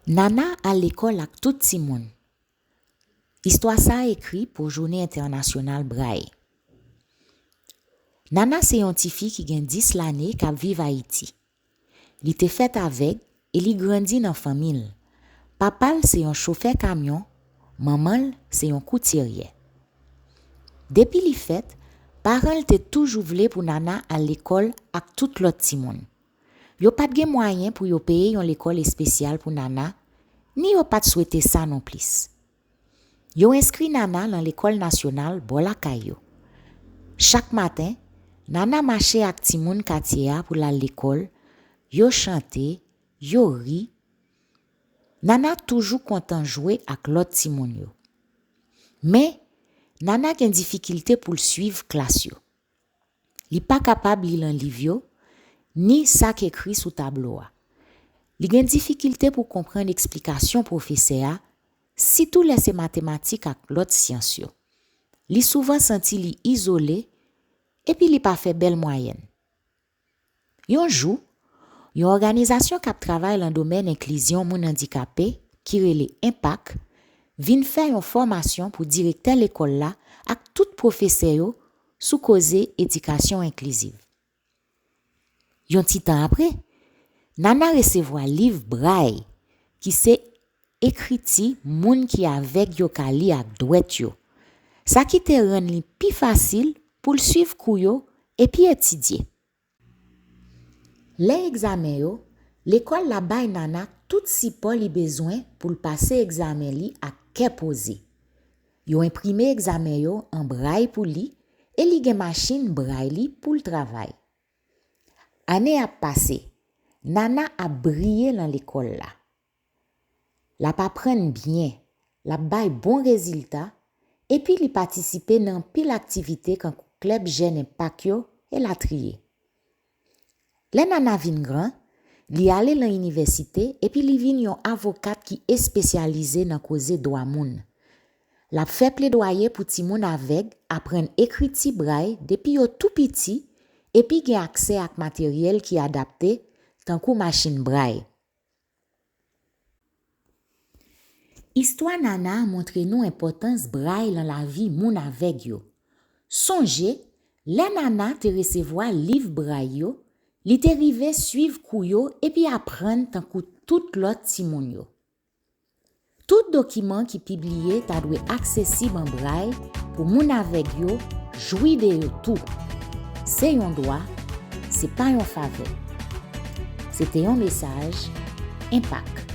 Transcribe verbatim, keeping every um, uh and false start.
Nana al lekòl ak tout timoun. Istwa sa a ekri pou Jounen Entènasyonal Bray. Nana se yon tifi ki gen dis lane k ap viv Ayiti. Li te fèt avèg e li grandi nan fanmi l. Papa l se yon chofè kamyon, manman l se yon koutyèryè. Depi li fèt, paran l te toujou vle pou Nana al lekòl ak tout lòt timoun. Yo pa t gen mwayen pou yo peye yon lekòl espesyal pou Nana, ni yo pa t swete sa nonplis. Yo enskri Nana nan lekòl nasyonal bò lakay yo. Chak maten, Nana mache ak timoun katye a pou l al lekòl, yo chante, yo ri. Nana toujou kontan jwe ak lòt timoun yo. Men, Nana gen difikilte pou l swiv klas yo. Li pa kapab li nan liv yo, ni sa k ekri sou tablo a. Li gen difikilte pou konprann eksplikasyon pwofesè a, sitou lè se matematik ak lòt syans yo. Li souvan santi li izole, epi li pa fè bèl mwayèn. Yon jou, yon òganizasyon k ap travay nan domèn enklizyon moun andikape, ki rele Enpak, vin fè yon fòmasyon pou direktè lekòl la ak tout pwofesè yo sou koze edikasyon enkliziv. Yon ti tan apre, Nana resevwa liv Bray, ki se ekriti moun ki avèg yo ka li ak dwèt yo, sa ki te rann li pi fasil pou l swiv kou yo epi etidye. Lè egzamen yo, lekòl la bay Nana tout sipò li bezwen pou l pase egzamen li ak kè poze. Yo enprime egzamen yo an bray pou li e li gen machin bray li pou l travay. Ane ap pase, Nana ap briye nan lekòl la. L ap aprann byen, l ap bay bon rezilta, epi li patisipe nan anpil aktivite kankou klèb jèn Enpak yo, elatriye. Lè Nana vin gran, li ale nan inivèsite epi li vin yon avokat ki espesyalize nan koze dwa moun. L ap fè pledwaye pou timoun avèg aprann ekriti bray depi yo tou piti epi gen aksè ak materyèl ki adapte, tankou machin bray. Istwa Nana montre nou enpòtans bray nan lavi moun avèg yo. Sonje, lè Nana te resevwa liv bray yo, li te rive swiv kou yo epi aprann tankou tout lòt timoun yo. Tout dokiman ki pibliye ta dwe aksesib an bray pou moun avèg yo jwi de yo tou. Se yon dwa, se pa yon favè. Se te yon mesaj Enpak.